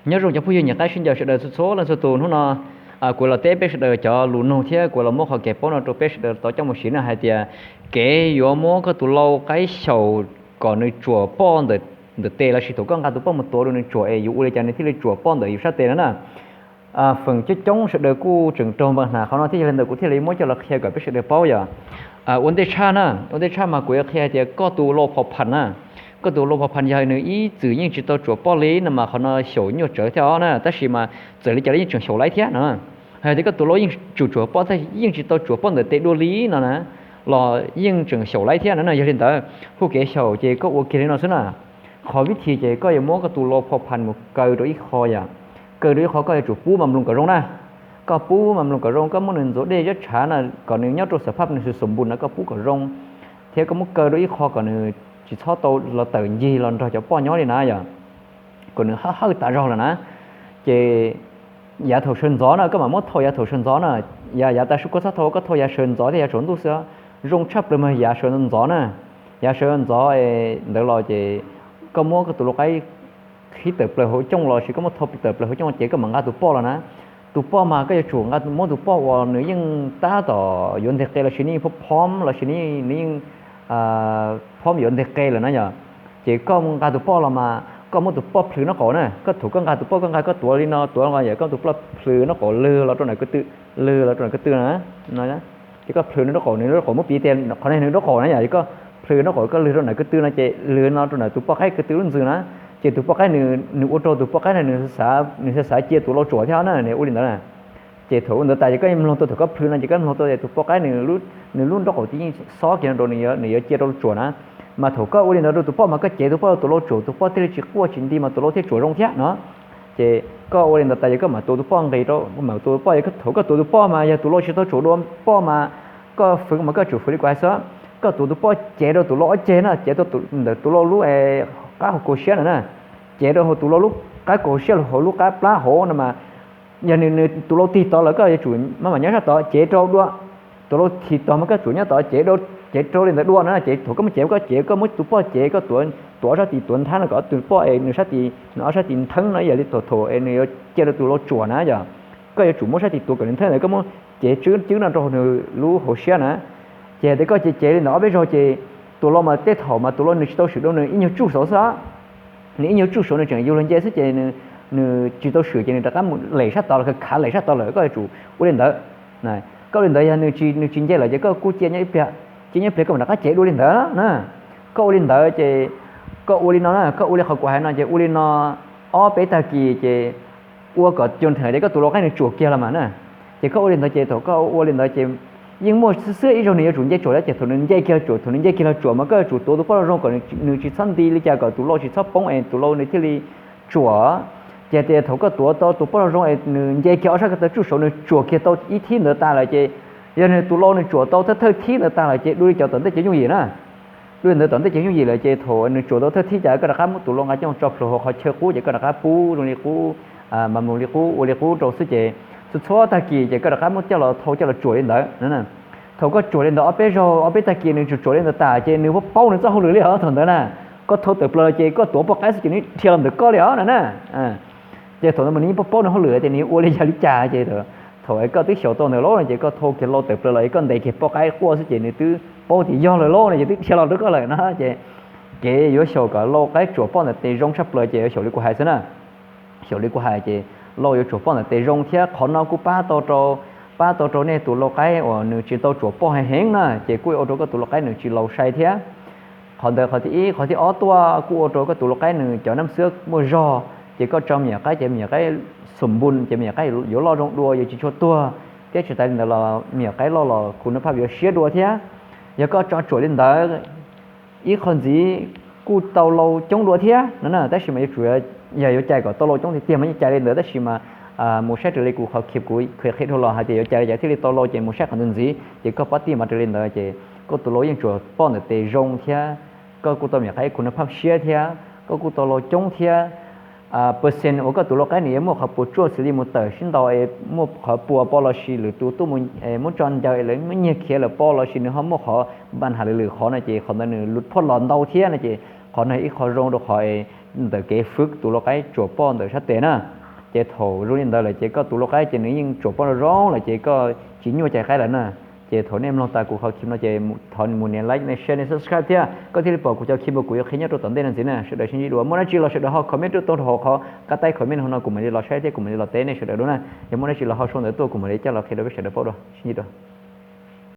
Nyob zoo cov phooj ywg nyiam qaib sib ncaws sawv daws txhua txhua leej txhua tus, hnub no kuv los teb peb sawv daws cov lus nug thiab kuv los muab qhov kev paub no rau peb sawv daws tau coj mus siv na hais tias kev yuav muab koj tus lau qaib xyaum kom nws tsuam poj ntawm tes lossis thaum koj nqa tus poj mus tuav rau nws tsuam es yuav ua li cas nws thiaj li tsuam poj ntawm yus sab tes no na. Feem coob coob sawv daws kuj tseem raug npa hnav qhov no thiab yog li ntawd kuv thiaj li muab coj los qhia kom peb sawv daws paub yom. Ua ntej tshaj na, ua ntej tshaj mas kuv yuav qhia hais tias koj tus lau phom phas na, koj tus lau phom phas yog nws ib txwm yeej tsis tau tsuam poj li no mas qhov no xyaum nyuaj tsawv thiab os na, tab sis mas txawm li cas los yeej tseem xyaum laib thiab no. Hais tias koj tus lau yeej tsuam tsuam poj thiab yeej tsis tau tsuam poj ntawm tes dua li no na, los yeej tseem xyaum laib thiab no na. Yog li ntawd hu kev xyaum ces koj ua kiag li no xwb na. Qhov vib thi ces koj yuav muab koj tus lau phom phas mus kaw rau ib qho yom, kaw rau ib qho koj yuav tsum pub mas mloog kom zoo na. Koj pub mas mloog kom zoo, koj muab nws ntxuav dej zab tshav na kom nws nyob rau xav phaj nws xwm xom npus na, koj pub kom zoo thiab koj muab kaw rau ib qho kom nws tsis txhob tau los tawm ncig los nrog cov poj nyob li na yom, kom nws hawj hawj tas zog lawm na. Ces yav thaum sawv ntxov na koj mam muab thau yav thaum sawv ntxov na, yav yav tas su koj txhob thau, koj thau yav sawv ntxov thiab yav tsaus ntuj xwb. Zoo tshaj plaws mas yav sawv ntxov na, yav sawv ntxov ntawd los ces koj muab koj tus lau qaib qhib tawm plaws hauv cooj lossis koj muab thau tawm plaws hauv cooj ces koj mam nqa tus poj los na. Tus poj mas koj yuav tsum nqa muab tus poj uas nws yeej tab tom yuav nteg qe lossis nws yeej phob phom lossis nws yeej phob yuav nteg qe lawm na yom. Ces koj nqa tus poj los mas koj muab tus poj plhws nraub qaum na, koj thaum koj nqa tus poj koj nqa koj tuav li no tuav yom, koj tus poj plhws nraub qaum lwg los rau nram ko tw, lwg los rau nram ko tw na. Ces koj plhws nws nraub qaum, nws nraub qaum muab piv tias qhov no nws nraub qaum na yom, ces koj plhws nraub qaum koj lwg rau nram ko tw no ces lwg no rau nram tus poj qaib ko tw lub ntxws na. Ces tus poj qaib nws ua rau tus poj qaib no nws xav xav cia tus lau tsuam thiab na, nws ua li ntawd na. Ces thaum ua ntawd tas ces koj mloog tau thaum koj plhws no ces koj mloog tau tias tus poj qaib nws lub nraub qaum tib yeej xob kiag no rau nws yuav cia rau tsuam na. Mas thaum koj ua li ntawd rau tus poj mas koj cev tus poj rau tus lau tsuam, tus poj thiaj li tsis quaj tsis nti mas tus lau thiaj tsuam zoo thiab no. Ces koj ua li ntawd tas ces koj mam tuav tus poj nqis rau, mam tuav tus poj, thaum koj tuav tus poj mas yog tus lau tsis tau tsuam dua poj mas koj fwv mas koj tsum fwv li kuv hais xwb. Koj tuav tus poj cev rau tus lau ob ceg na, cev rau ntawm tus lau lub qab hauv kaus siab na na, cev rau hauv tus lau lub qab kaus siab los hauv lub qab plab hauv no mas yog nws tus lau tig tod lawm koj yuav tsum maj mam nyob sab tod cev rau dua. Tus lau tig tod mas koj tsum nyob tod cev, cev rau li ntawd dua na. Ces thaum koj muab cev koj cev koj muab tus poj cev koj tuav, tuav ob sab tis tuav nthab no kom tus poj es nws sab tis, nws ob sab tis ntheeb no ib yam li thaum thaum es nws yuav cia rau tus lau tsuam na yom. Koj yuav tsum muab sab tis tuav kom nws ntheeb ntawd, koj muab cev tswb cwb no rau nws lub hauv siab na. Ces hais tias koj cev cev li ntawd ob peb zaug ces tus lau mas tej thaum mas tus lau nws tsis tau swm dua, nws ib nyuag tsuj saud xwb. Nws ib nyuag tsuj saud nws tseem yug luag nce xwb ces nws tsis tau swm ces nws rov qab mus lem sab tod los khav lem sab tod lawm, koj yuav tsum ua li ntawd. Koj ua li ntawd yog nws tsis nce lawm ces koj kuj cia nyob ib pliag, cia nyob ib pliag koj mam rov qab cev dua li ntawd na. Koj ua li ntawd ces koj ua li no na, koj ua li qhov kuv hais no ces ua li no ob peb tag kis ces ua kom cuag nrheem tias koj tus lau qaib nws tsuam kiag los mas na. Ces koj ua li ntawd ces thaum koj ua li ntawd ces yeej muaj xwb xwb ib zaug nws yuav tsum nce tsuam thiab ces thaum nws nce kiag los tsuam, thaum nws nce kiag los tsuam mas koj yuav tsum tuav tus poj zoo zoo kom nws tsis txhob nti li cas kom tus lau tsis txhob poob es tus lau nws thiaj li tsuam. Ces tias thaum koj tuav tau tus poj zoo zoo es nws nce kiag ob sab ko taw tsuj saud nws tsuam kiag tau ib thib ntawd tas lawm ces yog nws tus lau nws tsuam tau thawj thawj thib ntawd tas lawm ces dua li cov tom ntej cov yooj yim na. Dua li ntawd tom ntej cov yooj yim lawm ces thaum nws tsuam tau thawj thib cas koj rov qab muab tus lau nqa coj tso plhuav hauv qhov chaw qub ces koj rov qab pub zoo li qub, mas mus li qub ua li qub rau xwb ces txhua txhua tag kis ces koj rov qab muab coj los thau coj los tsuam li ntawd. Thaum koj tsuam li ntawd ob peb zaug ob peb tag kis nws tsuam tsuam li ntawd tas ces nws paub nws txoj hauj lwm li os thaum ntawd na. Koj thau tawm plaws ces koj tuav poj qaib xwb ces nws dhia los ntawm koj li os no na. Ces thaum ntawd mas nws yeej paub paub nws hauj lwm tias nws ua li yog li cas ces thaum koj twb xyaum tau ntawd lawm no ces koj thau kiag lau tawm plaws los es koj ntes kiag poj qaib quaj xwb ces nws twb paub tias yog lawm lauj no ces twb dhia los rau koj lawm no ces kev yuav xyaum kom lau qaib tsuam poj ntawm tes zoo tshaj plaws ces yuav xyaum li kuv hais xwb na. Xyaum li kuv hais ces lau yuav tsuam poj ntawm tes zoo thiab qhov no kuj pab tau rau, pab tau rau nej tus lau qaib uas nws tsis tau tsuam poj heev heev na ces kuj yuav ua rau koj tus lau qaib nws tsis laus sai thiab. Qhov ntawd qhov thib ib, qhov thib ob tuaj kuj ua rau koj tus lau qaib nws cov nab xwab muaj zog ces koj tso me nyuam qaib ces me nyuam qaib xum npun ces me nyuam qaib yuav loj zoo dua yuav tsis tshua tuag thiab tsis tas li ntawd los me nyuam qaib loj los khun nab phaj yuav siab dua thiab. Yog koj tso tsuam li ntawd ib qho ntxiv kuj tau lau coob dua thiab no na tab sis mas yuav tsum yog yuav cais kom tau lau coob tiag tiag mas yeej cais li ntawd tab sis mas mus saib raws li kuv qhov khiv kuv qhia dhau los hais tias yuav cais li cas thiaj li tau lau ces mus saib qhov ntawd ntxiv ces koj pab tij mas raws li ntawd ces koj tus lau yeej tsuam poj ntawm tes zoo thiab koj kuj tau me nyuam qaib khun nab phaj siab thiab koj kuj tau lau coob thiab. Percent uas koj tus lau qaib nws yuav muaj qhov puas tsuaj xws li mus tawm sib ntaus es muaj qhov puas pov lossis lwm tus tuaj muab tso ncaws es lawv muab nyiag khiav lawm pov lossis nws ho muaj qhov npa nham lwm lwm qhov no ces qhov ntawd nws lus phoj los ntau thiab no ces Qhov no ib qho zoo rau qhov ntawm kev fwv tus lau qaib tsuam poj ntawm sab tes na. Ces thaum zoo li ntawd lawm ces koj tus lau qaib ces nws yeej tsuam poj zoo lawm ces koj tsis nyuaj cai qaib lawm na. Ces thaum nej mloog tas kuv qhov clip no ces thov mus nias like, nej share, nej subscribe thiab koj thiaj li pom kuv cov clip uas kuv yuav qhia nyob rau tom ntej no ntxiv na. Sawv daws sib ntsib dua, muaj dab tsi los sawv daws ho comment rau tau hauv qhov qab taib comment hauv no, kuv mam li los saib thiab kuv mam li los teb nej sawv daws dua na. Yog muaj dab tsi los ho sau ntawv tuaj kuv mam li coj los qhia rau peb sawv daws paub dua. Sib ntsib dua.